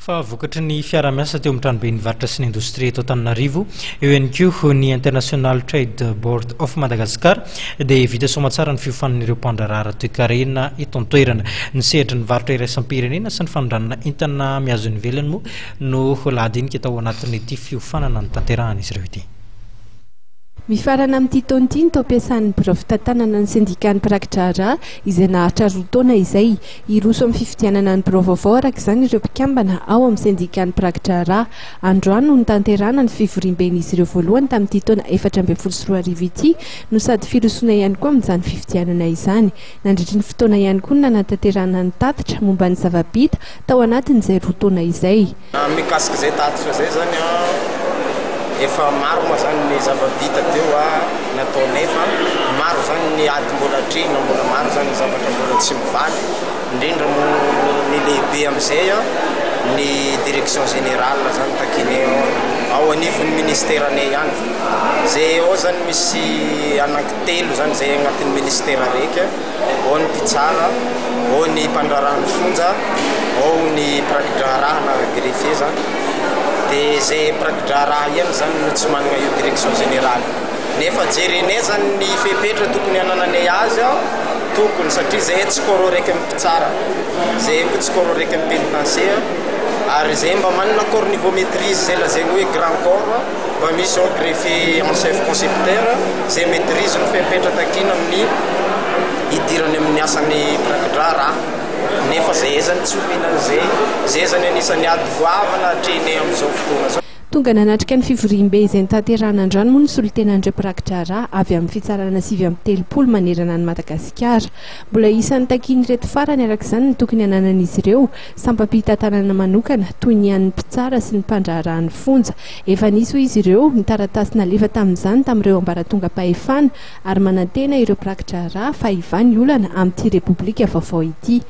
Fa vokatry ny fiarahamiasa teo amin'ny Tranoben'ny Varotra sy ny Indostria eto Antananarivo, eo ihany koa ny International Trade Board of Madagascar, dia vita soamatsara ny fiofanan'ireo mpandraharaha ara-toekarena eto an-toerana. Ny sehatry ny varotra iraisam-pirenena sy ny fanondranana entana mihazo ny ivelany moa no lahadinika tao anatin'ity fiofanana notanterahan'izy ireo ity. Mifarana amin'ity taona ity ny taom-piasan'ny birao fitantanana ny sendikan'ny mpiraki-draharaha izay naharitra 2 taona izay. Hiroso amin'ny fifidianana ny birao vaovao araka izany ireo mpikambana ao amin'ny sendikan'ny mpiraki-draharaha. Androany no notanterahana ny fivoriamben'izy ireo voalohany tamin'ity taona 2014 ity no sady firosoana ihany koa amin'izany fifidianana izany. Nandritry ny fotoana ihany koa no nanatanterahana ny tatitra momba ny zava-bita tao anatin'izay 2 taona izay. Mikasika izay tatitra izay zany an, efa maro moa zany ny zava-bita teo an, nataonay fa maro zany ny ady mbola atrehina, mbola maro zany ny zavatra mbola tsy mivaly, indrindra moa ny lehibe amin'izay an, ny direction générale zany takianay ao, ao anivon'ny ministeranay ihany, zay ao zany misy anankitelo zany zay agnatin'ny ministera raiky. Ao ny mpitsara, ao ny mpandraharaha ny fonja, ao ny mpirakidraharaha na greffier zany. Dia zay mpirakidraharaha ihany zany no tsy manana io direction générale. Nefa jerenay zany ny fepetra tokony hanananay azy an, tokony satria zay tsy corps raiky amin'ny mpitsara, zay koa tsy corps raiky amin'ny pénitencier, ary zay mba manana corps niveau maitrise zay lazainy hoe grand corps. Mba misy ao greffier en chef concepteur izay maitrise ny fepetra takiana amin'ny hidirany amin'ny asan'ny mpirakidraharaha nefa zay ezany tsy omena an'izay, zay zany anisan'ny ady goavana atrehinay amin'izao fotoana zao. Tonga nanatrika ny fivoriambe izay notanterahina androany moa ny solontenan'ireo mpirakidraharaha avy amin'ny fitsarana 39 manerana an'i Madagasikara. Mbola isan'ny takian'ireto farany araka izany ny tokony hananan'izy ireo sampam-pitantanana manokana toy ny an'ny mpitsara sy ny mpandraharahan'ny fonja. Efa nisy, hoy izy ireo, ny taratasy nalefa tamin'izany tamin'ireo ambaratongam-pahefana ary manantena ireo mpirakidraharaha fa hivaha ny olana amin'ity Repoblika vaovao ity.